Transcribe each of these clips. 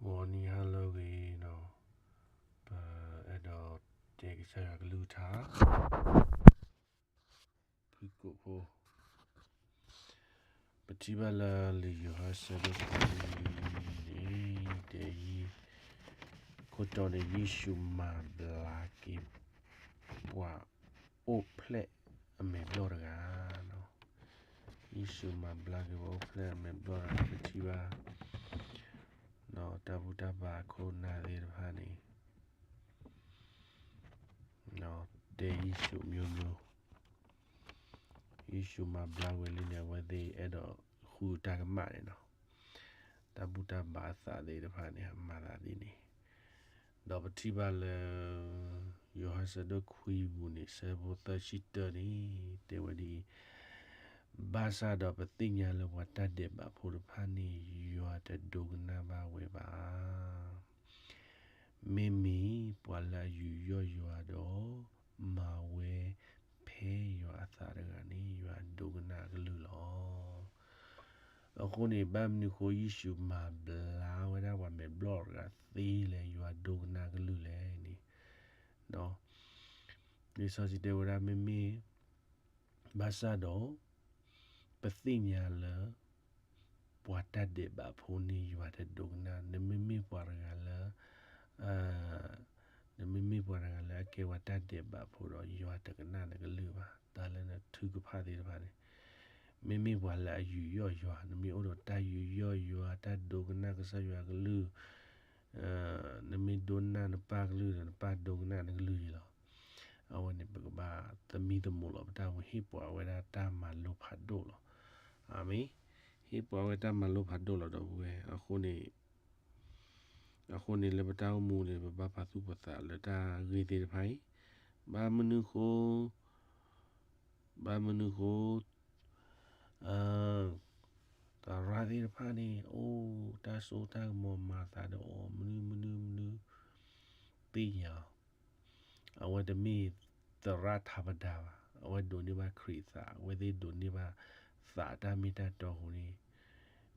ဂီၤနံၤဟါလၢအဂ့ၤဒီး ပအဲၣ်ဒိးတဲကစၢ်ယွၤကလုၢ်ကထါ ဖုၣ်ကိာ်ဖိ ပထံၣ်ဘၣ်လၢလံာ်ယိၤဟၣ်ဆၢဒိၣ်ခံန့ၣ် တဲ ခိၣ်တီန့ၣ် ယ့ၣ်ၡူးမၤဘျါက့ၤ ပှၤအိၣ်ဖျဲၣ်အမဲာ်ဘျီၣ်တဂၤ, ယ့ၣ်ၡူးမၤဘျါက့ၤပှၤအိၣ်ဖျဲၣ်အမဲာ်ဘျီၣ်တဂၤ ပထံၣ်ဘၣ် တၢ်ဘူၣ်တၢ်ဘါခိၣ်နၢ်သ့ၣ်တဖၣ်န့ၣ် တဲယ့ၣ်ၡူး မျိုးမျိုး, ယ့ၣ်ၡူးမၤဘျါဝဲလံန့ၣ် အဝဲသ့ၣ်အဲၣ်ဒိးဃုတၢ်ကမၣ်န့ၣ်လီၤ. တၢ်ဘူၣ်တၢ်ဘါအသးသ့ၣ်တဖၣ်န့ၣ် အမၤသးဒ်န့ၣ်, ဒီးပထံၣ်ဘၣ်လၢ ယိၤဟၣ်ဆၢဒိၣ်ခွံပူၤန့ၣ် ဆၢဖိသၢဆံတၢန့ၣ် တဲဝဲဒ်အံၤ, ဘၣ်ဆၣ်ဒီးပသ့ၣ်ညါလၢပှၤတၢ်ဒဲးဘးဖိတဖၣ်န့ၣ် ယွၤတဒိကနၣ်ဘၣ်ဝဲဘၣ်. မ့မ့ၢ်ပှၤလၢအယူးယီၣ်ယွၤဒီး မၤဝဲဖဲယွၤအသးတဂၤန့ၣ် ယွၤဒိကနၣ်အကလုၢ်လီၤ. အဃိန့ၣ် ဘၣ်မနုၤအဃိ ယ့ၣ်ၡူးမၤဘျါဝဲဒၣ်ပှၤမဲာ်ဘျီၣ်တဂၤသ့လၢ ယွၤဒိကနၣ်အကလုၢ်လဲၣ်န့ၣ်, လံာ်စီဆှံတဲဝဲဒၣ် မ့မ့ၢ် ဘၣ်ဆၣ်ဒီး ပသ့ၣ်ညါလၢ ပှၤတၢ်ဒဲးဘးဖိန့ၣ် ယွၤတဒိကနၣ်, နမ့မ့ၢ်ပှၤတဂၤလၢ နမ့မ့ၢ်ပှၤတဂၤလၢအကဲပှၤတၢ်ဒဲးဘးဖိဒီး ယွၤတကနၣ်နကလုၢ်ဘၣ်. တၢ်လၢနထုကဖၣ်သ့ၣ်တဖၣ်န့ၣ် မ့မ့ၢ်ပှၤလၢအယူးယီၣ်ယွၤ, နမ့ၢ်အိၣ်ဒီးတၢ်ယူးယီၣ်ယွၤ, တၢ်ဒိကနၣ်ကစၢ်ယွၤကလုၢ်, နမ့ၢ်ဒိကနၣ်နပၢ်ကလုၢ်ဒီး နပၢ်ဒိကနၣ်နကလုၢ်န့ၣ်လီၤ. အဝဲန့ၣ် ပကဘၣ်သမံသမိးလီၤ ပတၢ်အိၣ်မူ ဟ့ၣ်ပှၤဝဲဒၣ်တၢ်မၤလိဖးဒိၣ်လီၤ. အၤမ့ၣ်. ဟ့ၣ်ပှၤဝဲတၢ်မၤလိဖးဒိၣ်လီၤ ဒီပုၢ်ဝဲၢ်. အဃိန့ၣ် အဃိန့ၣ်လၢပတၢ်အိၣ်မူန့ၣ် ပဘၣ်ပာ်သူၣ်ပာ်သးလၢတၢ်ဂ့ၢ်သ့ၣ်တဖၣ်အံၤ, ဘၣ်မနုၤဃိ ဘၣ်မနုၤဃိ သရၣ်သ့ၣ်တဖၣ်န့ၣ် အိၣ်တၢ်စိတၢ်ကမီၤ မၤသးဒီးအီၤ မနုၤမနုၤမနုၤ သ့ၣ်ညါအီၤ, အဝဲတမ့ၢ်သရၣ်ထးပဒါဘၣ်. အဝဲဒိးန့ၢ်ဘၣ်ခရံာ်အသး, အဝဲသ့ၣ်ဒိးန့ၢ်ဘၣ်သးတၢ်မ့ၢ်တၢ်တီအဃိန့ၣ်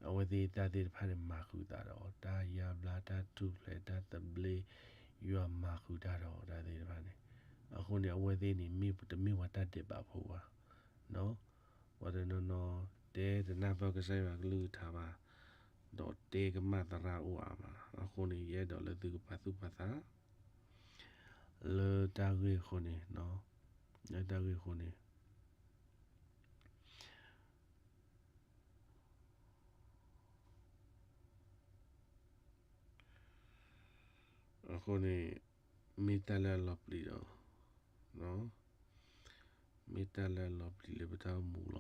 အဝဲသ့ၣ်တၢ်သ့ၣ်တဖၣ်န့ၣ် မၤဃုာ်သးဒီး တၢ်ယါဘျါ တၢ်ထူၣ်ဖျဲး တၢ်သဘျ့, ယွၤမၤဃုာ်တၢ်ဒီးတၢ်သ့ၣ်တဖၣ်န့ၣ်. အဃိန့ၣ် အဝဲသ့ၣ်န့ၣ် မ့ၢ်တမ့ၢ်ပှၤတၢ်ဒဲးဘးဖိဘၣ်. ပှၤတနီၤနီၤ တဲတနၢ်ပၢၢ်ကစၢ်ယွၤကလုၢ်ကထါဘၣ်, ဒီးတဲကမၣ်သရၣ်အိၣ်အါမး. အဃိန့ၣ် ယအဲၣ်ဒိးလၢသုကပာ်သူၣ်ပာ်သး လၢတၢ်ဂ့ၢ်အဃိန့ၣ်, လၢတၢ်ဂ့ၢ်အဃိန့ၣ် အဃိန့ၣ် မ့ၢ်တၢ်လၢအလီၤပျံၤဒီး, မ့ၢ်တၢ်လၢအလီၤပျံၤလၢပတၢ်အိၣ်မူလီၤ.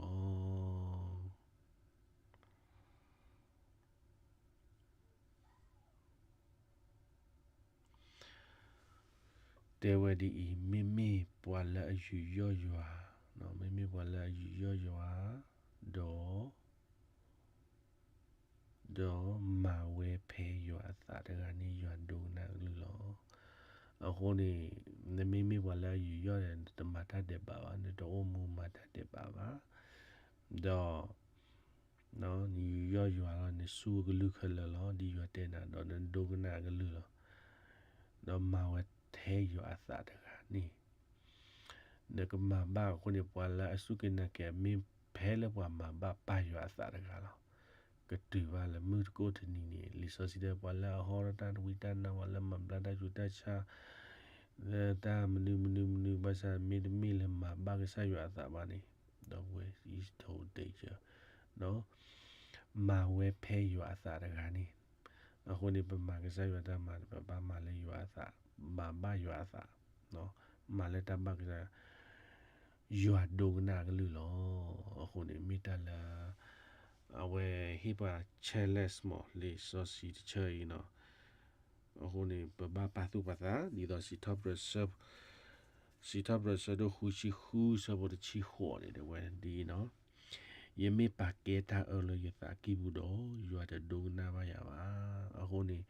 တဲဝဲဒ်အံၤ, မ့မ့ၢ်ပှၤလၢအယူးယီၣ်ယွၤ, မ့မ့ၢ်ပှၤလၢအယူးယီၣ်ယွၤ, ဒီး ဒီးမၤဝဲဖဲယွၤအသးတဂၤန့ၣ် ယွၤဒိကနၣ်အကလုၢ်လီၤ. အဃိန့ၣ် နမ့မ့ၢ်ပှၤလၢအယူးယီၣ်ဒီး နတမၤတၢ်ဒဲးဘးဘၣ်, နတအိၣ်မူမၤတၢ်ဒဲးဘးဘၣ်, ဒီး နယူးယီၣ်ယွၤလီၤ, နစူၢ်ကလုၢ်ခဲလၢာ်လီၤ, ဒ်ယွၤတဲနၤဒီး နဒိကနၣ်အကလုၢ်လီၤ. ဒီးမၤဝဲထဲယွၤအသးတဂၤန့ၣ် နကမၤဘၣ်အဃိန့ၣ် ပှၤလၢအစူၢ်က့ၤနာ်က့ၤ မ့ၢ်ဖဲလၢပှၤမၤဘၣ်ပာ်ယွၤအသးတဂၤလီၤ. ကတုၤဘၣ်လၢမုၢ်တကိၢ်တနံၤန့ၣ် လံာ်စီဆှံတဲ ပှၤလၢအဟီထီၣ်တၢ်ဝံတၢ်နါ ပှၤလၢမၤဘျါတၢ်ဆူးတၢ်ဆါ လၢတၢ်မနုၤမနုၤမနုၤ ဘၣ်ဆၣ်မ့တမ့ၢ်လၢမၤဘၣ်ကစၢ်ယွၤအသးဘၣ်န့ၣ် ဒီပုၢ်ဝဲၢ် တၢ်အိၣ်တ့ၢ်ကၢ မၤဝဲဖဲယွၤအသးတဂၤန့ၣ်. အဃိန့ၣ် ပမၤကစၢ်ယွၤတၢ်မၤန့ၣ် ပဘၣ်မၤလၢယွၤအသး, မၤဘၣ်ယွၤအသး, မၤလၢတၢ်ဘၣ်ကစၢ် ယွၤဒိကနၣ်အကလုၢ်လီၤ. အဃိန့ၣ် မ့ၢ်တၢ်လၢ အဝဲဟ့ၣ်ပှၤ challenge မး လံာ်စီဆှံတဆၢအံၤနီၤ. အဃိန့ၣ် ပဘၣ်ပာ်သူၣ်ပာ်သး ဒ်သိး စံးထီၣ်ပတြၢၤဆၢဒိၣ်ဃုဆံဃု ဆၢဖိတဆံဃိးန့ၣ် တဲဝဲဒ်အံၤနီၤ, ယမ့ၢ်ပာ်ကဲတၢ်အၢလၢယသးကံၢ်ပူၤဒီး ယွၤတဒိကနၣ်ဘၣ်ယၤဘၣ်. အဃိန့ၣ်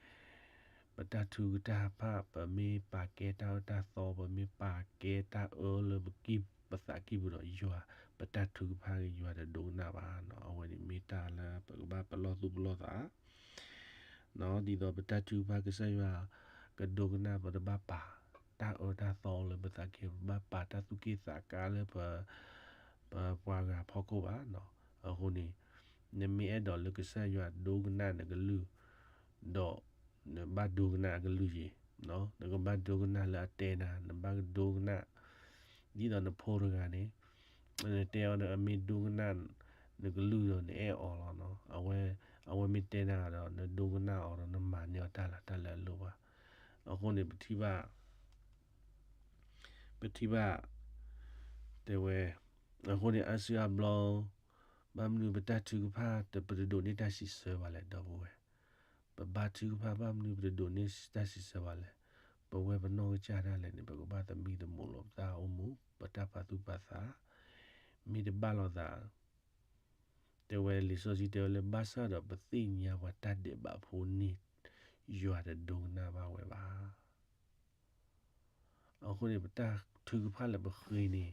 ပတၢ်ထုကတၢ်ဖး ပမ့ၢ်ပာ်ကဲတၢ်အၢတၢ်သီ ပမ့ၢ်ပာ်ကဲတၢ်အၢလၢပကံၢ်ပသးကံၢ်ပူၤဒီး ယွၤ ပတၢ်ထုကဖၣ်ဂ့ၤ ယွၤတဒိကနၣ်ဘၣ်နီၤ. အဝဲန့ၣ်မ့ၢ်တၢ်လၢပကဘၣ်ပလီၢ်သူၣ်ပလီၢ်သး ဒ်သိးပတၢ်ထုကဖၣ်ကစၢ်ယွၤကဒိကနၣ် ပတဘၣ်ပာ်တၢ်အၢတၢ်သီလၢပသးက့ ပဘၣ်ပာ်တၢ်သူၣ်က့ၣ်သးကါလၢပ ပပှၤဂၤဖီခိၣ်ဘၣ်နီၤ. အဃိန့ၣ် နမ့ၢ်အဲၣ်ဒိးလၢကစၢ်ယွၤဒိကနၣ်နကလုၢ် ဒီး နဘၣ်ဒိကနၣ်အကလုၢ်ယံၤ, နကဘၣ်ဒိကနၣ်လၢအတဲနၤ, နဘၣ်ဒိကနၣ် ဒ်သိးနဖိတဂၤန့ၣ် နတဲအီၤဒီး အမ့ၢ်ဒိကနၣ်နကလုၢ်ဒီး နအဲၣ်အီၤလီၤနီၤ. အဝဲ အဝဲမ့ၢ်တဲနၤဒီး နဒိကနၣ်အီၤဒီး နမၤန့ၢ်အီၤတၢ်လၢ်တၢ်လၢအလိၣ်ဘၣ်. အဃိန့ၣ် ပထံၣ်ဘၣ် ပထံၣ်ဘၣ် တဲဝဲ အဃိန့ၣ် အါစုအါဘျီ ဘၣ်မနုၤပတၢ်ထုကဖၣ် ပတဒိးန့ၢ်တၢ်စံးဆၢဘၣ်လဲၣ် ဒီပုၢ်ဝဲၢ်. ပဘါထုကဖၣ် ဘၣ်မနုၤပတဒိးန့ၢ်တၢ်စံးဆၢဘၣ်လဲၣ်. ပဝဲပနီၢ်ကစၢ်ဒၣ်လဲာ်န့ၣ် ပကဘၣ်သမံသမိးလီၤပတၢ်အိၣ်မူ ပတၢ်ပာ်သူၣ်ပာ်သး မ့ၢ်တဘၣ်လိာ်သး တဲဝဲလံာ်စီဆှံတဲဝဲလၢ ဘၣ်ဆၣ်ဒီးပသ့ၣ်ညါပှၤတၢ်ဒဲးဘးဖိန့ၣ် ယွၤတဒိကနၣ်ဘၣ်ဝဲဘၣ်. အဃိန့ၣ် ပတၢ်ထုကဖၣ်လၢပဃ့န့ၣ်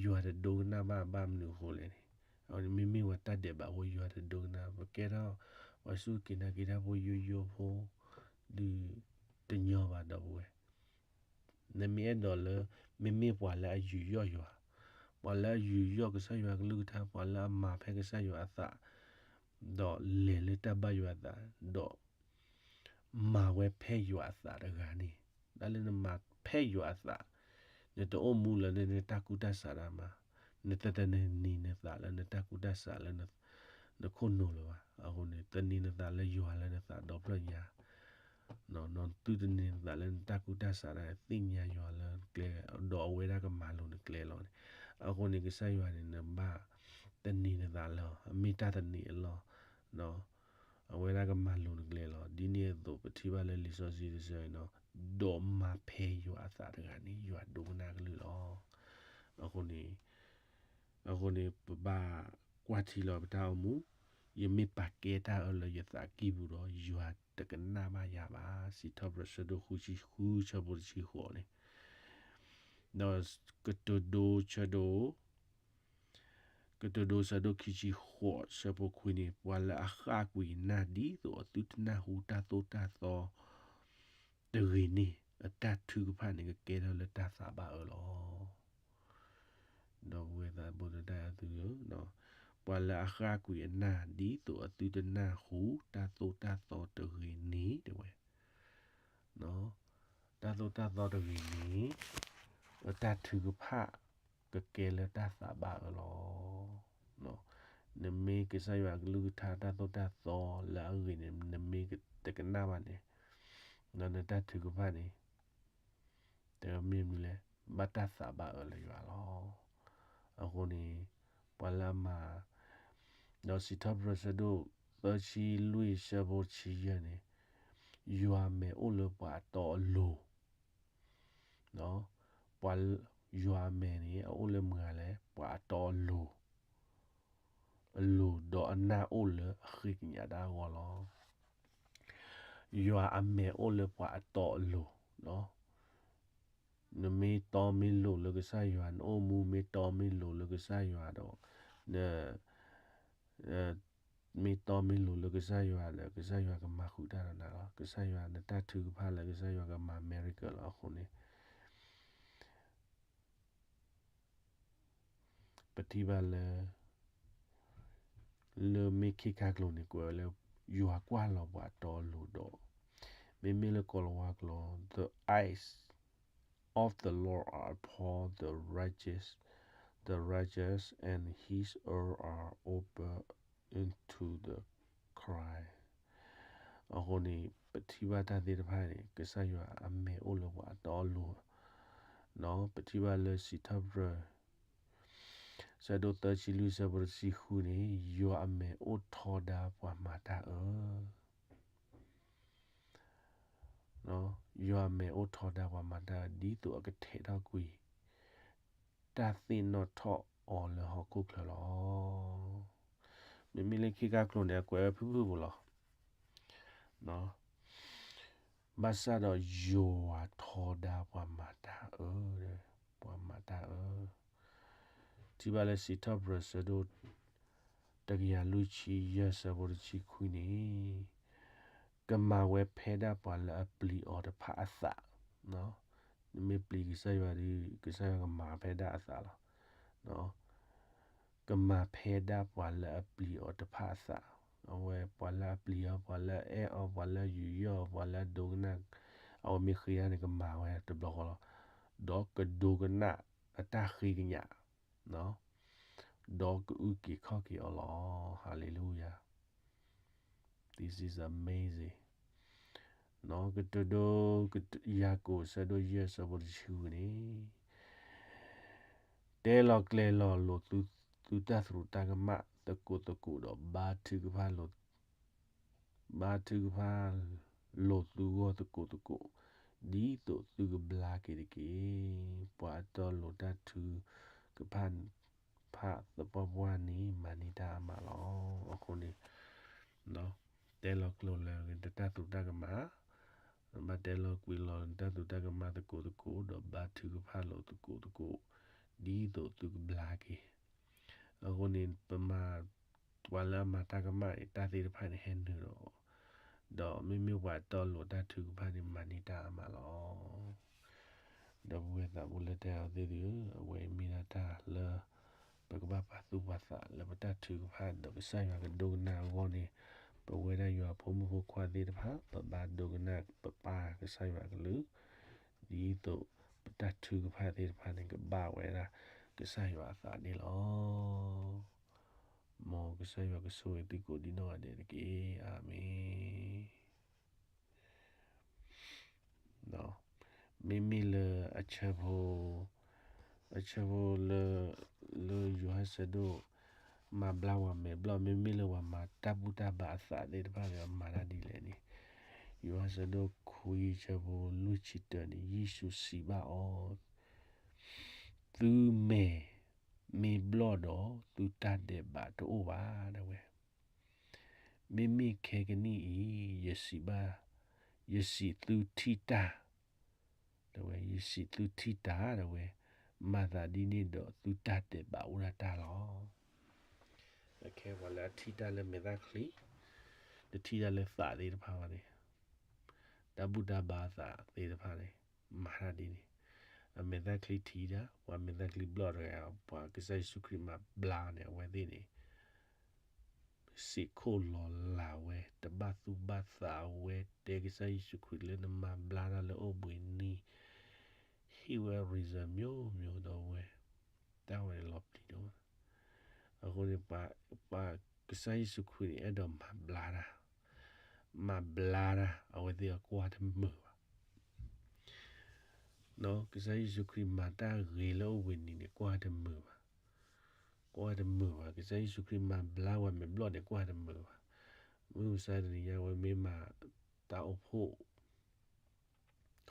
ယွၤတဒိကနၣ်ဘၣ်ဘၣ်မနုၤအဃိလဲၣ်န့ၣ်, အဝဲန့ၣ်မ့မ့ၢ်ပှၤတၢ်ဒဲးဘးဖိ ယွၤတဒိကနၣ်, ပကဲထီၣ်ပှၤစူၢ်က့ၤနာ်က့ၤတၢ်ဖိယိယိဖိ ဒုးတညီဘၣ် ဒီပုၢ်ဝဲၢ်. နမ့ၢ်အဲၣ်ဒိးလၢ မ့မ့ၢ်ပှၤလၢအယူးယီၣ်ယွၤ, ပှၤလၢအယူးယီၣ်ကစၢ်ယွၤကလုၢ်ကထါ, ပှၤလၢအမၤဖဲကစၢ်ယွၤအသး, ဒီးလဲၤလၢတၢ်ဘၣ်ယွၤအသး, ဒီး မၤဝဲဖဲယွၤအသးတဂၤန့ၣ်, တၢ်လၢနမၤဖဲယွၤအသး, နတအိၣ်မူလၢနတၢ်ကူၣ်တၢ်ဆးဒၣ်မး, နတတနံၤနသးလၢနတၢ်ကူၣ်တၢ်ဆးလၢ နခိၣ်နူာ်လၢၤဘၣ်. အဃိန့ၣ် တနံၤနသးလၢယွၤလၢနသးဒီဖျၢၣ်ညါ, နသုတနံၤနသးလၢနတၢ်ကူၣ်တၢ်ဆးဒၣ် သ့ၣ်ညါယွၤလၢနကျဲ, ဒီးအဝဲဒၣ်ကမၤလိၤနကျဲလီၤန့ၣ်. အဃိန့ၣ် ကစၢ်ယွၤန့ၣ် နဘၣ်တနံၤနသးလၢ အမ့ၢ်တၢ်တနံၤအလီၢ် အဝဲဒၣ်ကမၤလိၤနကျဲလီၤ. ဒ်န့ၣ်အသိး ပထံၣ်ဘၣ်လၢလံာ်စီဆှံတဆၢန့ၣ်, ဒီးမၤဖဲယွၤအသးတဂၤန့ၣ် ယွၤဒိကနၣ်ကလုၢ်လီၤ. အဃိန့ၣ်, အဃိန့ၣ် ပဘၣ်ကွၢ်ထံလီၤပတၢ်အိၣ်မူ, ယမ့ၢ်ပာ်ကဲတၢ်အၢလၢယသးကံၢ်ပူၤဒီး ယွၤတကနၣ်ဘၣ်ယၤဘၣ်. စံးထီၣ်ပတြၢၤဆၢဒိၣ်ဃုဆံဃု ဆၢဖိတဆံဃိးန့ၣ်, ဒီးကတိၤဒိဆၢဒိၣ် ကတိၤဒိဆၢဒိၣ်ခံဆံဃိး ဆၢဖိခွံန့ၣ်, ပှၤလၢအဃၣ်ကွံာ်အနၢ် ဒ်သိးအသုတနၢ်ဟူတၢ်သိၣ်တၢ်သီတဂ့ၤန့ၣ်, အတၢ်ထုကဖၣ်န့ၣ် ကကဲထီၣ်လၢတၢ်သးဘၣ်အၢလီၤ. ဒီပုၢ်ဝဲၢ်သးဘိတဒၣ်အသုဧၢ, ပှၤလၢအဃၣ်ကွံာ်အနၢ် ဒ်သိးအသုတနၢ်ဟူတၢ်သိၣ်တၢ်သီတဂ့ၤန့ၣ် တဲဝဲ တၢ်သိၣ်တၢ်သီတဂ့ၤန့ၣ်, အတၢ်ထုကဖၣ်ကကဲလၢတၢ်သးဘၣ်အၢလီၤ. နမ့ၢ်ကစၢ်ယွၤအကလုၢ်ကထါတၢ်သိၣ်တၢ်သီလၢအဂ့ၤန့ၣ် နမ့ၢ်တကနၣ်ဘၣ်န့ၣ်, ဒီးနတၢ်ထုကဖၣ်န့ၣ် တမ့ၢ်မနုၤလဲၣ်, ဘၣ်တၢ်သးဘၣ်အၢလၢယွၤလီၤ. အဃိန့ၣ် ပှၤလၢအမၤ, ဒီးစံးထီၣ်ပတြၢၤဆၢဒိၣ်သၢဆံလွံၢ် ဆၢဖိတဆံယဲၢ်န့ၣ်, ယွၤမဲာ်အိၣ်လၢပှၤအတီအလိၤ, ပှၤ, ယွၤအမဲာ်န့ၣ် အအိၣ်လၢမတၤလဲၣ်, ပှၤအတီအလိၤ, အလိၤဒီးအနၢ်အိၣ်လၢအဃ့ကညးတၢ်အဂီၢ်လီၤ. ယွၤအမဲာ်အိၣ်လၢပှၤအတီအလိၤ, နမ့ၢ်တီမ့ၢ်လိၤလၢကစၢ်ယွၤ, နအိၣ်မူမ့ၢ်တီမ့ၢ်လိၤလၢကစၢ်ယွၤဒီး, န, မ့ၢ်တီမ့ၢ်လိၤလၢကစၢ်ယွၤဒီး ကစၢ်ယွၤကမၤဃုာ်တၢ်ဒီးနၤလီၤ. ကစၢ်ယွၤ နတၢ်ထုကဖၣ်လၢကစၢ်ယွၤကမၤ miracle လီၤ. အဃိန့ၣ် ပထံၣ်ဘၣ်လၢ လၢမ့ၢ်ခ့ခါကျိၤန့ၣ် ကွဲးဝဲလၢ ယွၤကွၢ်လီၤပှၤတီအလိၤဒီး, မ့မ့ၢ်လၢကိၤလၤဝါကျိာ်, the eyes of the Lord are upon the righteous, the righteous, and his ears are open unto the cry. အဃိန့ၣ် ပထံၣ်ဘၣ်တၢ်သ့ၣ်တဖၣ်န့ၣ် ကစၢ်ယွၤအမဲာ်အိၣ်လၢပှၤအတီအလိၤ, ပထံၣ်ဘၣ်လၢစံးထီၣ်ပတြၢၤ ဆၢဒိၣ်သၢဆံလွံၢ် ဆၢဖိတဆံဃုန့ၣ်, ယွၤအမဲာ်အိၣ်ထီဒါပှၤမၤတၢ်အၢ, ယွၤအမဲာ်အိၣ်ထီဒါပှၤမၤတၢ်အၢ ဒ်သိးအကထဲးထီၣ်ကွံာ် တၢ်သ့ၣ်နီၣ်ထီၣ်အီၤလၢဟီၣ်ခိၣ်ချၢလီၤ. မ့မ့ၢ်လၢခ့ခါကျိၤန့ၣ် အကွဲးဝဲဖုၣ်ဖုၣ်ဖိလီၤ. ဘၣ်ဆၣ်ဒီးယွၤထီဒါပှၤမၤတၢ်အၢ, ပှၤမၤတၢ်အၢ, ထံၣ်ဘၣ်လၢစံးထီၣ်ပတြၢၤဆၢဒိၣ် တကယၤလွံၢ်ဆံယဲၢ် ဆၢဖိတဆံခွံန့ၣ်, ကမၤဝဲဖဲဒၣ်ပှၤလၢအပျံၤအီၤတဖၣ်အသး, နမ့ၢ်ပျံၤကစၢ်ယွၤဒီး ကစၢ်ယွၤကမၤဖဲဒၣ်အသးလီၤ. ကမၤဖဲဒၣ်ပှၤလၢအပျံၤအီၤတဖၣ်အသး, အဝဲပှၤလၢအပျံၤအီၤ, ပှၤလၢအအဲၣ်အီၤ, ပှၤလၢယူးယီၣ်အီၤ, ပှၤလၢအဒိကနၣ်, အဝဲမ့ၢ်ဃ့တၢ်န့ၣ် ကမၤဝဲတဘျီဃီလီၤ. ဒီးကဒိကနၣ်အတၢ်ဃ့ကညး, ဒီးကအုၣ်က့ၤခီၣ်က့ၤအီၤလီၤ. Hallelujah. This is amazing. ကတိၤဒိ ယၤကိာ် အဆၢဒိၣ်ယဲၢ် အဆၢဖိတဆံဃုန့ၣ်, တဲလီၤကျဲၤလီၤလိာ်သုတၢ်သရူးတၢ်ကမၣ်သကိးသကိးဒီး ဘါထုကဖၣ်လိာ် ဘါထုကဖၣ်လိာ်သုဂီၢ်သကိးသကိး, ဒ်သိးသုကဘျါက့ၤတက့ၢ်. ပှၤအတီအလိၤတၢ်ထုကဖၣ် ဖးသပှၢ်ပှၢ်န့ၣ် မၤန့ၢ်တၢ်အါမးလီၤ. အဃိန့ၣ် တဲလီၤကျဲၤလီၤနတၢ်သရူးတၢ်ကမၣ်, ဘၣ်တဲလီၤကွံာ်လီၤနတၢ်သရူးတၢ်ကမၣ်သကိးသကိး ဒီးဘါထုကဖၣ်လိာ်သကိးသကိး, ဒ်သိးသုကဘျါက့ၤ. အဃိန့ၣ် ပမၤ ပှၤလၢအမၤတၢ်ကမၣ်အံၤ တၢ်သ့ၣ်တဖၣ်န့ၣ်ဟဲနုာ်ဒီး, ဒီးမ့မ့ၢ်ပှၤတီအလိၤတၢ်ထုကဖၣ်န့ၣ် မၤန့ၢ်တၢ်အါမးလီၤ. ဒီပုၢ်ဝဲၢ်သးဘိလၢတၢ်အဲၣ်အီၤသ့ၣ်သုဧၢ, အဝဲအံၤမ့ၢ်ဒၣ်တၢ်လၢ ပကဘၣ်ပာ်သူၣ်ပာ်သးလၢပတၢ်ထုကဖၣ် ဒီးကစၢ်ယွၤကဒိကနၣ်အဂီၢ်န့ၣ်, ပဝဲဒၣ်ယွၤဖိမုၣ်ဖိခွါသ့ၣ်တဖၣ် ပဘၣ်ဒိကနၣ်ပပၢ်ကစၢ်ယွၤအကလုၢ်, ဒ်သိးပတၢ်ထုကဖၣ်သ့ၣ်တဖၣ်န့ၣ် ကဘၣ်ဝဲဒၣ်ကစၢ်ယွၤအသးန့ၣ်လီၤ. မ်ကစၢ်ယွၤကဆိၣ်ဂ့ၤသုကိးဒံနီၢ်ဂၤဒဲးတက့ၢ်. အၤမ့ၣ်. မ့မ့ၢ်လၢအဆၢဖိ, အဆၢဖိလၢ, လၢယိၤဟၣ်ဆၢဒိၣ် မၤဘျါဝဲမဲာ်ဘျီၣ် မ့မ့ၢ်လၢပှၤမၤတၢ်ဘူၣ်တၢ်ဘါအသးသ့ၣ်တဖၣ်န့ၣ် အမၤတၢ်ဒ်လဲၣ်န့ၣ်, ယိၤဟၣ်ဆၢဒိၣ်ခွံဆၢဖိလွံၢ်ဆံတၢန့ၣ် ယ့ၣ်ၡူးစံးဘၣ်အီၤ, သုမဲာ်မ့ၢ်ဘျီၣ်ဒီး သုတၢ်ဒဲးဘးတအိၣ်ဘၣ် တဲဝဲ. မ့မ့ၢ်ခဲကနံၣ်အံၤ ယစံးဘၣ်, ယစံးသုထံၣ်တၢ်, တဲဝဲ, ယစံးသုထံၣ်တၢ် တဲဝဲ, မၤသးဒ်န့ၣ်ဒီးသုတၢ်ဒဲးဘးအိၣ်ဒၣ်တၢ်လီၤ. အခဲပှၤလၢအထံၣ်တၢ်လၢမဲာ်သၣ်ချံ, တထံၣ်တၢ်လၢသးသ့ၣ်တဖၣ်ဘၣ်န့ၣ်, တၢ်ဘူၣ်တၢ်ဘါအသးသ့ၣ်တဖၣ်န့ၣ်, မၤတၢ်ဒ်န့ၣ်, အမဲာ်သၣ်ချံထံၣ်တၢ်, ပှၤမဲာ်သၣ်ချံဘျီၣ်တဂၤ, ပှၤကစၢ်ယ့ၣ်ၡူးခရံာ်မၤဘျါန့ၣ် အဝဲသ့ၣ်န့ၣ် စံးခိၣ်လီၤလးဝဲ, တဘၣ်သူၣ်ဘၣ်သးဝဲ, တဲကစၢ်ယ့ၣ်ၡူးခရံာ်လၢနမၤဘျါတၢ်လၢအိၣ်ဘှံးနံၤ, ဟ့ၣ်ဝဲ reason မျိုးမျိုး ဒီးဝဲ, တၢ်ဝဲန့ၣ်လီၤပျံၤဒိၣ်မး. အဃိန့ၣ် ပှၤ, ပှၤကစၢ်ယ့ၣ်ၡူးခရံာ်န့ၣ် အဲၣ်ဒိးမၤဘျါတၢ်, မၤဘျါတၢ် အဝဲသ့ၣ်အကွၢ်တမုာ်ဘၣ်. ကစၢ်ယ့ၣ်ၡူးခရံာ်မၤတၢ်ဂ့ၤလၢအိၣ်ဘှံးနံၤန့ၣ် ကွၢ်တမုာ်ဘၣ်. ကွၢ်တမုာ်ဘၣ်. ကစၢ်ယ့ၣ်ၡူးခရံာ်မၤဘျါဝဲမဲာ်ဘျီၣ်န့ၣ် ကွၢ်တမုာ်ဘၣ်. မုၢ်မဆါတနံၤညါဝဲမ့ၢ်မၤတၢ်အိၣ်ဖှိၣ်,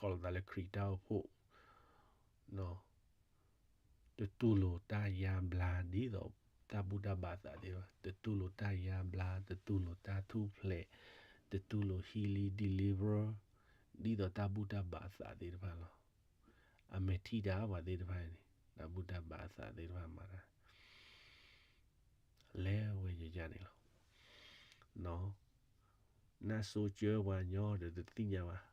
ခီလီၤသးလၢခရံာ်တၢ်အိၣ်ဖှိၣ်, တတူၢ်လိာ်တၢ်ယါဘျါဒ်သိးတၢ်ဘူၣ်တၢ်ဘါသးသ့ၣ်တဖၣ်, တတူၢ်လိာ်တၢ်ယါဘျါ, တတူၢ်လိာ်တၢ်ထူၣ်ဖျဲး, တတူၢ်လိာ် healing deliver ဒ်သိးတၢ်ဘူၣ်တၢ်ဘါအသးသ့ၣ်တဖၣ်လီၤ. အမဲာ်ထံၣ်တၢ်ပှၤသ့ၣ်တဖၣ်န့ၣ်, တၢ်ဘူၣ်တၢ်ဘါအသးသ့ၣ်တဖၣ်မၤတၢ် လဲၤဝဲယယၤန့ၣ်လီၤ. နၢ်စိၤကၢပှၤညီဒီးတသ့ၣ်ညါဘၣ်.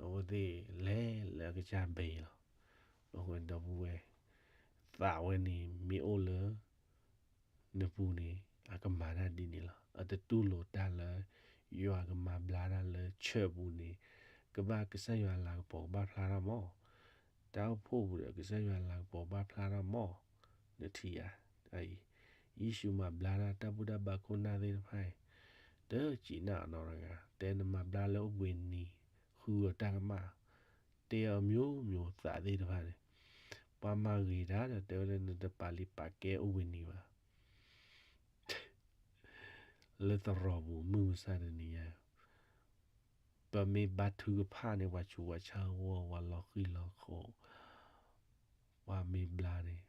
အဝဲသ့ၣ်လဲၤလၢအကစၢ်ဘ့ၣ်လီၤ. အဃိဒီပုၢ်ဝဲၢ်, သးဝဲန့ၣ်မ့ၢ်အိၣ်လၢနပူၤန့ၣ် အကမၤတၢ်ဒ်န့ၣ်လီၤ. အတတူၢ်လိာ်တၢ်လၢ ယွၤကမၤဘျါတၢ်လၢ church ပူၤန့ၣ်, ကဘၣ်ကစၢ်ယွၤလၤကပီၤကဘၣ်ဖျါထီၣ်မး, တၢ်အိၣ်ဖှိၣ်ပူၤဒီးကစၢ်ယွၤလၤကပီၤဘၣ်ဖျါထီၣ်မး, နထံၣ်ဧါ. အအံၤ, ယ့ၣ်ၡူးမၤဘျါတၢ် တၢ်ဘူၣ်တၢ်ဘါခိၣ်နၢ်သ့ၣ်တဖၣ်အံၤ, တစံးနၢ်အနီတဂၤ, တဲနမၤဘျါလၢအိၣ်ဘှံးနံၤ, ဃုအီၤတၢ်ကမၣ်, တဲအီၤမျိုးမျိုးသးသ့ၣ်တဖၣ်န့ၣ်, ပှၤမၤဂ့ၤတၢ်ဒီးတဲဝဲလၢနတပာ်လုၢ်ပာ်ကဲအိၣ်ဘှံးနံၤဘၣ်. လၢသရိာ်ပူၤမုၢ်မဆါတနံၤညါ, ပမ့ၢ်ဘါထုကဖၣ်န့ၣ် ပှၤဆူးပှၤဆါဂီၢ် ပှၤလီၤဃံလီၤဃီၤ, ပှၤမ့ၢ်ဘျါန့ၣ်,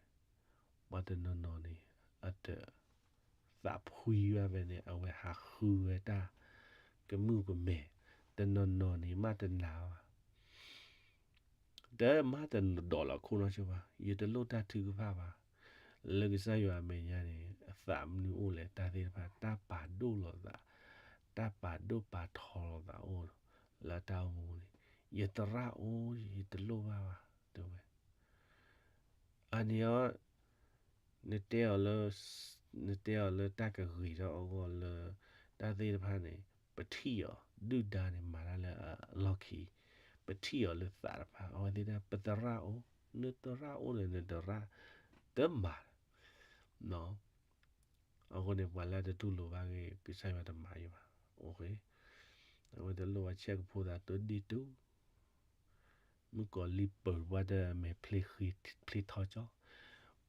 ပှၤတနီၤနီၤန့ၣ် အတသးဖှံဘၣ်ဖဲန့ၣ် အဝဲဟးဃုဝဲတၢ်ကမူၣ်ကမဲာ်, တနီၤနီၤန့ၣ် မ့ၢ်တနာ်ဘၣ် တမ့ၢ်တဒိးလီၤခိၣ်နီဆိဘၣ်, ယတလိၣ်တၢ်ထုကဖၣ်ဘၣ်. လၢကစၢ်ယွၤအမဲာ်ညါန့ၣ် အသးမနုၤအိၣ်လဲၣ်, တၢ်သ့ၣ်တဖၣ် တၢ်ပာ်ဒိၣ်လီၤသး, တၢ်ပာ်ဒိၣ်ပာ်ထီလိာ်သးအိၣ်လၢတၢ်အိၣ်မူန့ၣ်, ယသရၣ်အိၣ် ယတလိၣ်ဘၣ်ဘၣ် တဲဝဲ. အန့ၣ်အီၤ နတဲအီၤလၢ နတဲအီၤလၢတၢ်ကဂ့ၤထီၣ်အဂီၢ်လၢ တၢ်သ့ၣ်တဖၣ်န့ၣ် ပထံၣ်အီၤ ဒုၣ်ဒါန့ၣ်မၤတၢ်လၢအလီၢ်ခံ, ပထံၣ်အီၤလၢသးတဖၣ် အဝဲသ့ၣ်ဒၣ် ပသရၣ်အိၣ်, နသရၣ်အိၣ်ဒီးနသရၣ် တမၤ အဃိန့ၣ် ပှၤလၢအတတူၢ်လိာ်ဘၣ်ဂ့ၤ ကစၢ်ယွၤတမၤယံၤဘၣ်. အဝဲတလိၣ်ဘၣ်ဆဲးကဖိသးတိဒ့ၣ်တူၢ်, မုၣ်ကီၤလံၢ်ပၢၤဘၣ်ဒီးမဲာ်ဖျ့ဃံဖျ့ထီကၠီ,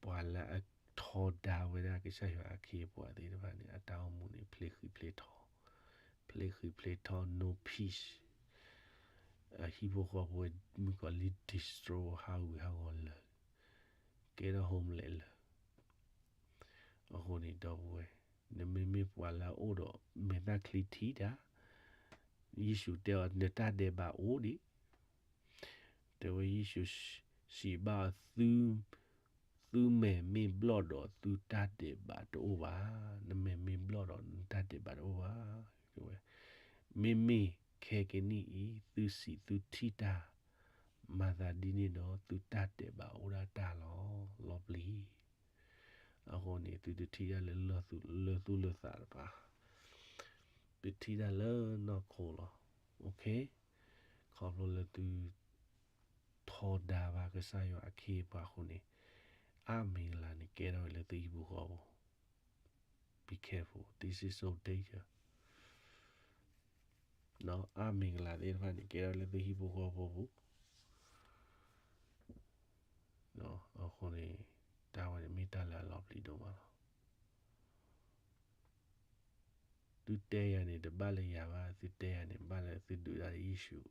ပှၤလၢအထီဒါဝဲဒၣ်ကစၢ်ယွၤအခ့အပှၤသ့ၣ်တဖၣ်န့ၣ် အတၢ်အိၣ်မူန့ၣ် ဖျ့ဃံဖျ့ထီ, ဖျ့ဃံဖျ့ထီ no peace, အဟံၣ်ဖိဃီဖိ မုၣ်ကီၤလံၢ် destroy ဟးဂူာ်ဟးဂီၤလၢာ်, ကဲထီၣ် homeless လၢာ် အဃိန့ၣ် ဒီပုၢ်ဝဲၢ်, နမ့မ့ၢ်ပှၤလၢအအိၣ်ဒီး မဲာ်သၣ်ချံထံတၢ်, ယ့ၣ်ၡူးတဲအီၤ နတၢ်ဒဲးဘးအိၣ်ဒံး, တဲဝဲယ့ၣ်ၡူးစံးဘၣ်အီၤ သုမဲာ်မ့ၢ်ဘျီၣ်ဒီးသုတၢ်ဒဲးဘးတအိၣ်ဘၣ်, နမဲာ်မ့ၢ်ဘျီၣ်ဒီးနတၢ်ဒဲးဘးတအိၣ်ဘၣ်, တဲဝဲ, မ့မ့ၢ်ခဲကနံၣ်အံၤ သုစံးသုထံၣ်တၢ် မၤသးဒ်န့ၣ်ဒီး သုတၢ်ဒဲးဘးအိၣ်ဒၣ်တၢ်လီၤ, လီၤပျံၤ အဃိန့ၣ် သုတထံၣ်တၢ်လၢလၢသူၣ်လၢသးတပၤ, သုထံၣ်တၢ်လၢနီၢ်ခိလီၤ. ခီဖျိလၢသုထီဒါဘၣ်ကစၢ်ယွၤအခ့အပှၤအဃိန့ၣ်, အါမံၤလၢ်န့ၣ် ကဲထီၣ်ဝဲလၢသုဟံၣ်ဖိဃီဖိ, be careful, this is so danger. အါမံၤလၢ်သ့ၣ်တဖၣ်န့ၣ် ကဲထီၣ်လၢသုဟံၣ်ဖိဃီဖိပူၤ အဃိန့ၣ် တၢ်ဝဲန့ၣ်မ့ၢ်တၢ်လၢအလီၤပျံၤဒိၣ်မးလီၤ. သုတဲယၤန့ၣ် တဘၣ်လၢယၤဘၣ်, သုတဲယၤန့ၣ် ဘၣ်လၢသုဒုးတၢ်ဒီးယ့ၣ်ၡူး,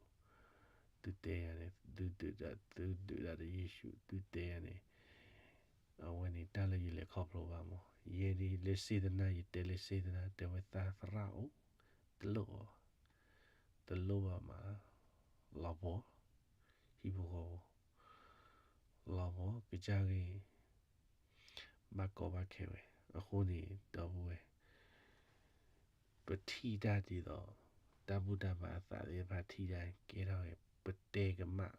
သုတဲယၤန့ၣ် သုဒုးတၢ်, သုဒုးတၢ်ဒီးယ့ၣ်ၡူး, သုတဲယၤန့ၣ်, အဝဲန့ၣ်တၢ်လၢယလဲၤခီဖျိဘၣ်မး, ယဲဒၣ်လၢစ့သနာ် ယတဲလၢစ့သနာ် တဲဝဲသးသရၣ်အိၣ်, တလိၣ်အီၤ, တလိၣ်ဘၣ်မး, လီၤပှီၢ်, ဟံၣ်ဖိဃီဖိ လီၤပှီၢ်ကစၢ်ဂ့ၤ, ဘၣ်ကီဘၣ်ခဲဝဲ, အဃိန့ၣ် ဒီပုၢ်ဝဲၢ်, ပထံၣ်တၢ်ဒ်သိး တၢ်ဘူၣ်တၢ်ဘါအသးသ့ၣ်တဖၣ်ထံၣ်တၢ် ကဲထီၣ်ဝဲ ပတဲကမၣ်,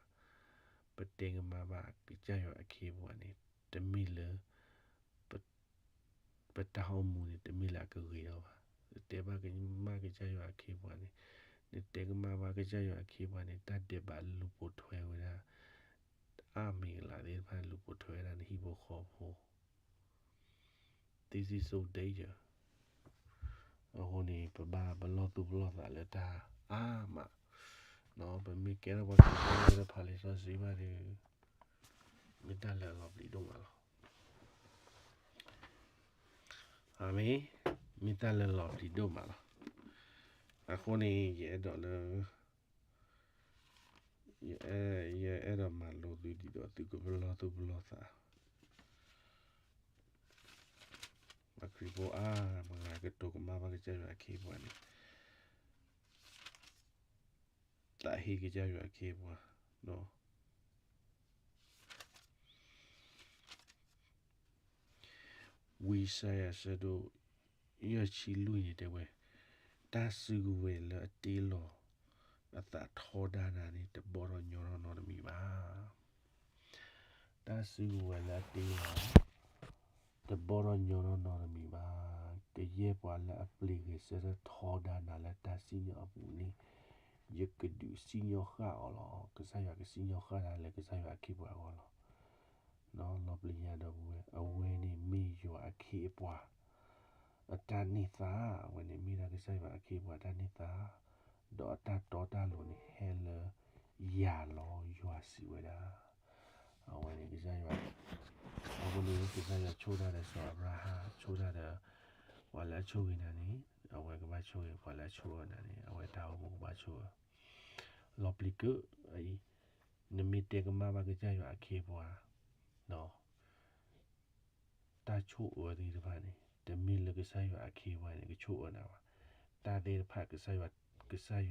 ပတဲကမၣ်ဘၣ်ကစၢ်ယွၤအခ့အပှၤန့ၣ် တမ့ၢ်လၢ ပတၢ်အိၣ်မူန့ၣ် တမ့ၢ်လၢအကဂ့ၤထီၣ်ဘၣ်. နတဲဘၣ်ကမၣ်ကစၢ်ယွၤအခ့အပှၤန့ၣ်, နတဲကမၣ်ဘၣ်ကစၢ်ယွၤအခ့အပှၤန့ၣ် တၢ်ဒဲးဘးလူၤပိာ်ထွဲဝဲဒၣ် အါမံၤအလၤသ့ၣ်တဖၣ် လူၤပိာ်ထွဲဝဲဒၣ်နဟံၣ်ဖိဃီဖိ This is so danger. အဃိန့ၣ် ပဘၣ်ပလီၢ်သူၣ်ပလီၢ်သးလၢတၢ်အါမး, ပမ့ၢ်ကဲထီၣ်ပှၤခရံာ်ဖိလၢဖးလံာ်စီဆှံဘၣ်ဒီး မ့ၢ်တၢ်လၢအလီၤပျံၤဒိၣ်မးလီၤ. အၤမ့ၣ်, မ့ၢ်တၢ်လၢအလီၤပျံၤဒိၣ်မးလီၤ. အဃိန့ၣ် ယအဲၣ်ဒိးလၢ ယအဲၣ်ဒိးမၤလိသုဒ်သိး သုကပလီၢ်သူၣ်ပလီၢ်သး, ပှၤခရံာ်ဖိအါမး ကတိၤကမၣ်ဘၣ်ကစၢ်ယွၤအခ့အပှၤန့ၣ်, သးဟ့ကစၢ်ယွၤအခ့အပှၤ, ဝံယၡါယၤ အဆၢဒိၣ်ယဲၢ်ဆံလွံၢ်န့ၣ်တဲဝဲ, တၢ်စုကဝဲၤလၢအတ့လီၤအသးထီဒါနၤန့ၣ် တဘီထီၣ်ညီထီၣ်နီတမံၤဘၣ်. တၢ်စုကဝဲၤလၢအတ့လီၤ တဘီထီၣ်ညီထီၣ်နီတမံၤဘၣ်. ကယဲၢ်ပှၤလၢအပျံၤဂဲၤဆၢထၢၣ်ထီဒါနၤလၢတၢ်စံၣ်ညီၣ်အပူၤန့ၣ်, ယကဒုးစံၣ်ညီၣ်ဃၣ်အီၤလီၤ. ကစၢ်ယွၤကစံၣ်ညီၣ်ဃၣ်နၤလၢကစၢ်ယွၤအခ့အပှၤအဂီၢ်လီၤ. လီၤပျံၤညါဒီပုၢ်ဝဲၢ်, အဝဲန့ၣ်မ့ၢ်ယွၤအခ့အပှၤ အတၢ်န့ၢ်သါ, အဝဲန့ၣ်မ့ၢ်ဒၣ်ကစၢ်ယွၤအခ့အပှၤတၢ်န့ၢ်သါ, ဒီးအတၢ်တီတၢ်လိၤန့ၣ် ဟဲလၢယၤလီၤ ယွၤစံးဝဲဒၣ်. အဝဲန့ၣ်ကစၢ်ယွၤ, အဃိန့ၣ် ကစၢ်ယွၤဆိၣ်တၢ်ဒီးစီၤအၤဘြၤဟၣ်, ဆိၣ်တၢ်ဒီး ပှၤလၢအဆိၣ်ဂ့ၤနၤန့ၣ်, အဝဲကဘၣ်ဆိၣ်ဂ့ၤ, ပှၤလၢအဆိၣ်အၢနၤန့ၣ် အဝဲတၢ်အိၣ်မူကဘၣ်ဆိၣ်အၢ. လီၤပျံၤကၢအံၤ, နမ့ၢ်တဲကမၣ်ဘၣ်ကစၢ်ယွၤအခ့အပှၤ တၢ်ဆိၣ်အၢသ့ၣ်တဖၣ်န့ၣ် တမ့ၢ်လၢကစၢ်ယွၤအခ့အပှၤန့ၣ် ကဆိၣ်အၢနၤဘၣ်. တၢ်သ့ၣ်တဖၣ် ကစၢ်ယွၤထံး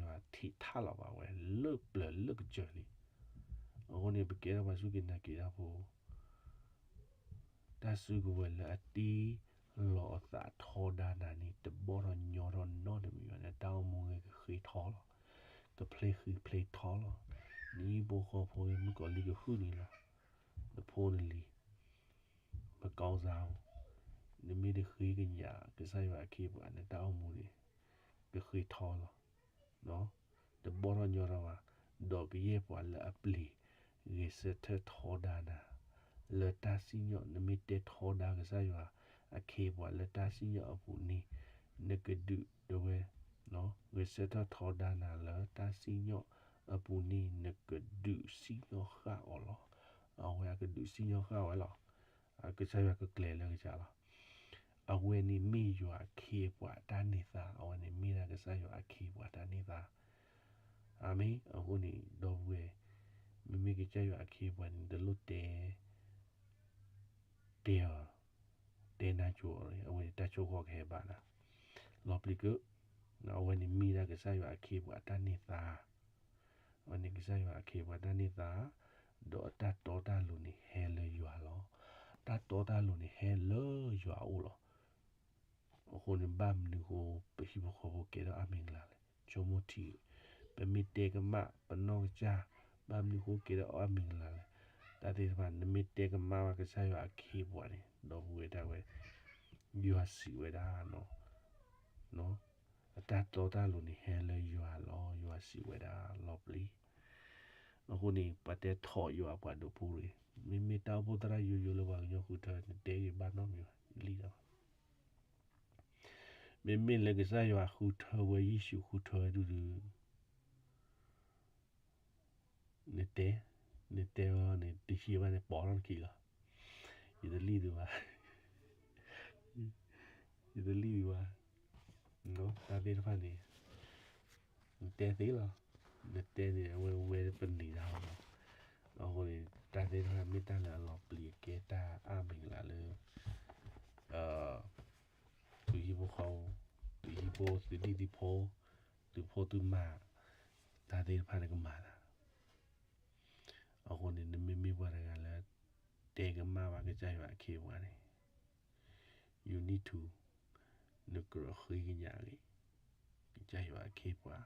ထးလီၤဘၣ်ဝဲ လၢပျၢၤလၢကစၢၤလံ. အဃိန့ၣ် ပကဲထီၣ်ပှၤစူၢ်က့ၤနာ်က့ၤတၢ်ဖိ တၢ်စုကဝဲၤလၢအတ့လီၤအသးထီဒါနၤန့ၣ် တဘီထီၣ်ညီထီၣ်နီတမံၤဘၣ်န့ၣ် တၢ်အိၣ် ဖျ့ဃံဖျ့ထီလီၤ. နဟံၣ်ဖိဃီဖိမုၣ်ကီၤလံၢ်ကဟုၣ်န့ၣ်လီၤ. နဖိနလံၤ ပကိးစၢ်ဧိၤ, နမ့ၢ်တဃ့ကညးကစၢ်ယွၤအခ့အပှၤ နတၢ်အိၣ်မူန့ၣ် ကဃ့ထီလီၤ. တဘီထီၣ်ညီထီၣ်ဘၣ်, ဒီးကယဲၢ်ပှၤလၢအပျံၤ ဂဲၤဆၢထၢၣ်ထီဒါနၤ လၢတၢ်စံၣ်ညီၣ်, နမ့ၢ်တဲထီဒါကစၢ်ယွၤအခ့အပှၤလၢတၢ်စံၣ်ညီၣ်အပူၤန့ၣ်, နကဒုးတဝဲ ဂဲၤဆၢထၢၣ်ထီဒါနၤလၢတၢ်စံၣ်ညီၣ်အပူၤန့ၣ် နကဒုးစံၣ်ညီၣ်ဃၣ်အီၤလီၤ. အဝဲအကဒုးစံၣ်ညီၣ်ဃၣ်ဝဲလီၤ. ကစၢ်ယွၤကကျဲၤလၢကစၢ်လီၤ. အဝဲန့ၣ်မ့ၢ်ယွၤအခ့အပှၤတၢ်န့ၢ်သါ, အဝဲန့ၣ်မ့ၢ်ဒၣ်ကစၢ်ယွၤအခ့အပှၤတၢ်န့ၢ်သါ. အၤမ့ၣ်. အဃိန့ၣ် ဒီပုၢ်ဝဲၢ်, မ့မ့ၢ်ကစၢ်ယွၤအခ့အပှၤန့ၣ် တလိၣ်တဲ တဲအီၤ, တဲနၢ်ကၠိအီၤ, အဝဲန့ၣ်တၢ်ဆိၣ်ဃီကဟဲဘၣ်နၤ လီၤပျံၤကၢ. အဝဲန့ၣ်မ့ၢ်ဒၣ်ကစၢ်ယွၤအခ့အပှၤတၢ်န့ၢ်သါ, အဝဲန့ၣ်ကစၢ်ယွၤအခ့အပှၤတၢ်န့ၢ်သါ, ဒီးအတၢ်တီတၢ်လိၤန့ၣ်ဟဲလၢယွၤလီၤ. တၢ်တီတၢ်လိၤန့ၣ်ဟဲလၢယွၤအအိၣ်လီၤ. အဃိန့ၣ် ဘၣ်မနုၤဃိ ပဟံၣ်ဖိဃီဖိကဲထီၣ်အါမံၤကလၤလဲၣ်, ဆိကမိၣ်ထံ, ပမ့ၢ်တဲကမၣ်ပနီၢ်ကစၢ်, ဘၣ်မနုၤဃိကဲထီၣ်အါမံၤကလၤလဲၣ်. တၢ်သ့ၣ်တဖၣ် နမ့ၢ်တဲကမၣ်ဘၣ်ကစၢ်ယွၤအခ့အပှၤန့ၣ် ဒီပုၢ်ဝဲၢ်ဒၣ်ဝဲ, ယွၤစံးဝဲဒၣ် အတၢ်တီတၢ်လိၤန့ၣ်ဟဲလၢယွၤလီၤ, ယွၤစံးဝဲဒၣ်လီၤပျံၤ. အဃိန့ၣ် ပှၤတဲထီၣ်ယွၤပှၤဒိးဖိတဂ့ၤ, မ့မ့ၢ်တၢ်အိၣ်ဖှိၣ်သရၣ်ယိယိလၢပှၤကညီဃုထၢ နတဲဂ့ၤဘၣ်နီတမံၤဘၣ်, လံၣ်ဒီး မ့မ့ၢ်လၢကစၢ်ယွၤဃုထၢဝဲ ယ့ၣ်ၡူးဃုထၢဝဲဒုဒု, နတဲ, နတဲအီၤန့ၣ် တဟံးဘၣ်န့ၣ် ပိာ်ထီၣ်နခံလီၤ. ယတလံၣ်ဒံးဘၣ်, ယတလံၣ်ဒံးဘၣ်, တၢ်သ့ၣ်တဖၣ်န့ၣ် နတဲသ့လီၤ. နတဲန့ၣ် အဝဲဝဲပနံၤတၢ်လီၤ. အဃိန့ၣ် တၢ်သ့ၣ်တဖၣ်မ့ၢ်တၢ်လၢအလီၤပျံၤအကဲတၢ်အါမံၤကလၤလၢ သုဟံၣ်ဖိဃီဖိ, သုဟံၣ်ဖိသုဒံၣ်သုဖိ, သုဖိသုမါ, တၢ်သ့ၣ်တဖၣ်န့ၣ်ကမၤသး. အဃိန့ၣ် နမ့မ့ၢ်ပှၤတဂၤလၢ တဲကမၣ်ဘၣ်ကစၢ်ယွၤအခ့အပှၤန့ၣ် you need to, နကြၢးဃ့ကညးဂ့ၤ ကစၢ်ယွၤအခ့အပှၤ,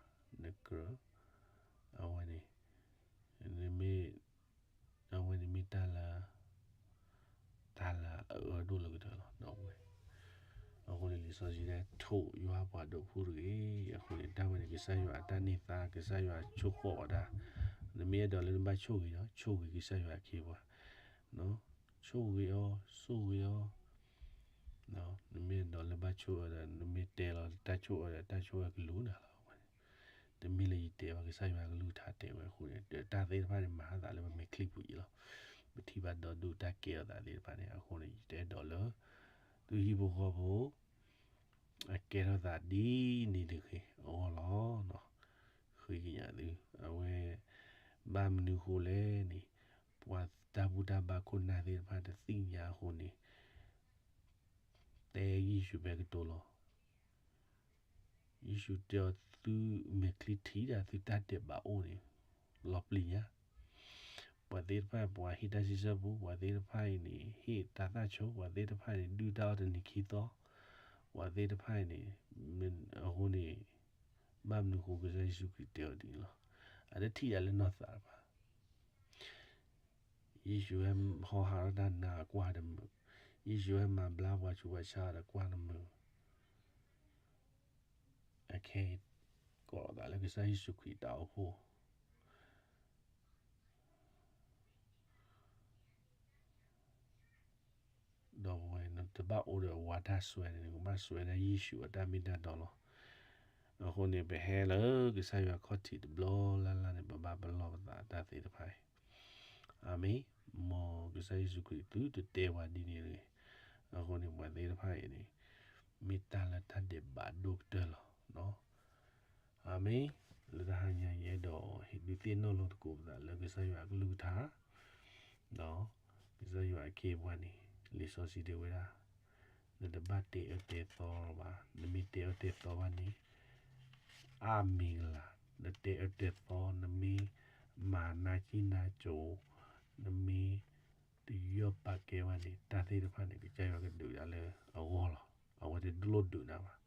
နကြၢး, အဝဲန့ၣ်, နမ့ၢ်, အဝဲန့ၣ်မ့ၢ်တၢ်လၢ တၢ်လၢအအၢဒိၣ်လၢကတၢၢ်လီၤ ဒီပုၢ်ဝဲၢ်. အဃိန့ၣ် လံာ်စီဆှံတဲ ထိၣ်ယွၤပှၤဒိးဖိတဂ့ၤ. အဃိန့ၣ် တၢ်ဝဲန့ၣ် ကစၢ်ယွၤအတၢ်န့ၢ်သါ ကစၢ်ယွၤဆိၣ်ဃီၣ်အီၤဒၣ်, နမ့ၢ်အဲၣ်ဒိးလၢနဘၣ်ဆိၣ်ဂ့ၤဒီး ဆိၣ်ဂ့ၤကစၢ်ယွၤအခ့အပှၤ, ဆိၣ်ဂ့ၤအီၤ ဆိၣ်ဂ့ၤအီၤ, နမ့ၢ်အဲၣ်ဒိးလၢဘၣ်ဆိၣ်အၢဒီး နမ့ၢ်တဲလီၤတၢ်ဆိၣ်အၢဒီး တၢ်ဆိၣ်အၢကလူၤနၤလီၤ. တမ့ၢ်လၢယတဲဘၣ် ကစၢ်ယွၤကလုၢ်ကထါတဲဝဲအဃိန့ၣ် တၢ်သ့ၣ်တဖၣ်န့ၣ် မၤသးလၢပမဲာ်ချံပူၤအံၤလီၤ. ပထံၣ်ဘၣ်ဒီဒူၣ်တၢ်ကဲထီၣ်သးသ့ၣ်တဖၣ်န့ၣ် အဃိန့ၣ် ယတအဲၣ်ဒိးလၢ သုဟံၣ်ဖိဃီဖိ အကဲထီၣ်သးဒ်န့ၣ်တဂ့ၤအဂီၢ်လီၤ. ဃ့ကညးသု, အဝဲ ဘၣ်မနုၤဃိလဲၣ်န့ၣ် ပှၤတၢ်ဘူၣ်တၢ်ဘါခိၣ်နၢ်သ့ၣ်တဖၣ်တသ့ၣ်ညါအဃိန့ၣ် တဲယ့ၣ်ၡူးဖဲကတိၤလီၤ. ယ့ၣ်ၡူးတဲအီၤ သုမဲာ်ချံထံးဒၣ် သုတၢ်ဒဲးဘးအိၣ်န့ၣ် လီၤပျံၤညါ. ပှၤသ့ၣ်တဖၣ် ပှၤဟ့ၣ်တၢ်စံးဆၢပူၤ, ပှၤသ့ၣ်တဖၣ်အံၤန့ၣ် ဟ့ၣ်တၢ်သၣ်ဆိ, ပှၤသ့ၣ်တဖၣ်န့ၣ် ဒုၣ်တၢ်အီၣ်တနံၤခံသီ, ပှၤသ့ၣ်တဖၣ်အံၤန့ၣ် အဃိန့ၣ် ဘၣ်မနုၤဃိကစၢ်ယ့ၣ်ၡူးခရံာ်တဲအီၤဒ်န့ၣ်လီၤ. အတထံၣ်ဒၣ်လၢနီၢ်သးတဖၣ် ယ့ၣ်ၡူးဟဲဟီဟးထီၣ်တၢ်နါကွၢ်တမုာ်, ယ့ၣ်ၡူးဟဲမၤဘျါပှၤဆူးပှၤဆါဒီးကွၢ်တမုာ်, အခဲအံၤ ကိးလီၤသးလၢကစၢ်ယ့ၣ်ၡူးခရံာ်တၢ်အိၣ်ဖှိၣ် ဒီးဝဲ နတဘၣ်အိၣ်ဒီးဝၤတၢ်စွဲန့ၣ် နကဘၣ်စွဲဒၣ်ယ့ၣ်ၡူးအတၢ်မ့ၢ်တၢ်တီလီၤ. အဃိန့ၣ် ပဟဲလၢကစၢ်ယွၤခီၣ်ထံးတဘျီလၢ်လၢ်န့ၣ် ပဘၣ်ပလီၢ်ပသးတၢ်သ့ၣ်တဖၣ်အံၤ. အၤမ့ၣ်. မ်ကစၢ်ယ့ၣ်ၡူးခရံာ်သုတတဲဝဲဒ်န့ၣ်တဂ့ၤ. အဃိန့ၣ် ပှၤသ့ၣ်တဖၣ်အံၤန့ၣ် မ့ၢ်တၢ်လၢတၢ်ဒဲးဘးဒိၣ်ကတၢၢ်လီၤ. အၤမ့ၣ်. လၢတဟါညါ ယအဲၣ်ဒိးဟ့ၣ်ဒုးသ့ၣ်နီၣ်လိာ်သကိးပသးလၢကစၢ်ယွၤအကလုၢ်ကထါ ဒီးကစၢ်ယွၤအခ့အပှၤန့ၣ် လံာ်စီဆှံတဲဝဲဒၣ် နတဘၣ်တဲအၢတဲသီလၢၤဘၣ်. နမ့ၢ်တဲအၢတဲသီဘၣ်န့ၣ် အါမံၤကလၤ. နတဲအၢတဲသီ နမ့ၢ်မၤနၢ်ကံၢ်နၢ်ကၠိ, နမ့ၢ်တယီၢ်ပာ်ကဲဘၣ်န့ၣ် တၢ်သ့ၣ်တဖၣ်န့ၣ် ကစၢ်ယွၤကဒုးဒၣ်လၢအဂီၢ်လီၤ. အဝဲတလိၣ်ဒုးနၤဘၣ်.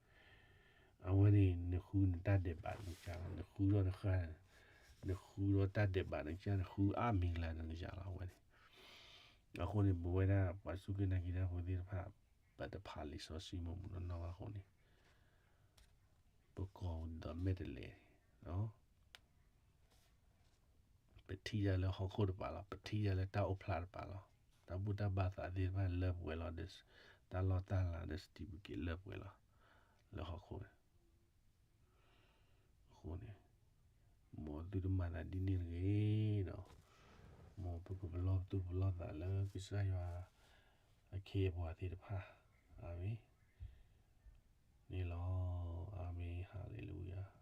အဝဲန့ၣ် နဃုနတၢ်ဒဲးဘးန့ၣ် နဃုထီၣ်နဃၢ် နဃုဒီးတၢ်ဒဲးဘးနကစၢ် နဃုအါမံၤကျါနကစၢ်လီၤ အဝဲန့ၣ်. အဃိန့ၣ် ပဝဲဒၣ်ပှၤစူၢ်က့ၤနာ်က့ၤတၢ်ဖိသ့ၣ်တဖၣ် ပတဖးလံာ်စီဆှံမ့ၢ်မူနီၢ်နီၢ်ဘၣ်အဃိန့ၣ် ပကိးဒီးမဲာ်တဲးလဲးန့ၣ် ပထံၣ်ဒၣ်လၢဟီၣ်ခိၣ်တပၤလီၤ. ပထံၣ်ဒၣ်လၢတၢ်အိၣ်ဖျါတပၤလီၤ. တၢ်ဘူၣ်တၢ်ဘါသးသ့ၣ်တဖၣ်လၢပှဲၤလီၤ. တၢ်လီၢ်တၢ်လၤဒီး certificate လၢပှဲၤလီၤ လၢဟီၣ်ခိၣ်န့ၣ်. အဃိန့ၣ် မ်သုတမၤသးဒ်န့ၣ်တဂ့ၤဒီး မ်ပကပလီၢ်သူၣ်ပလီၢ်သးလၢကစၢ်ယွၤအခ့အပှၤသ့ၣ်တဖၣ်. အၤမ့ၣ် န့ၣ်လီၤ. အၤမ့ၣ် ဟါလ့လူယၤ.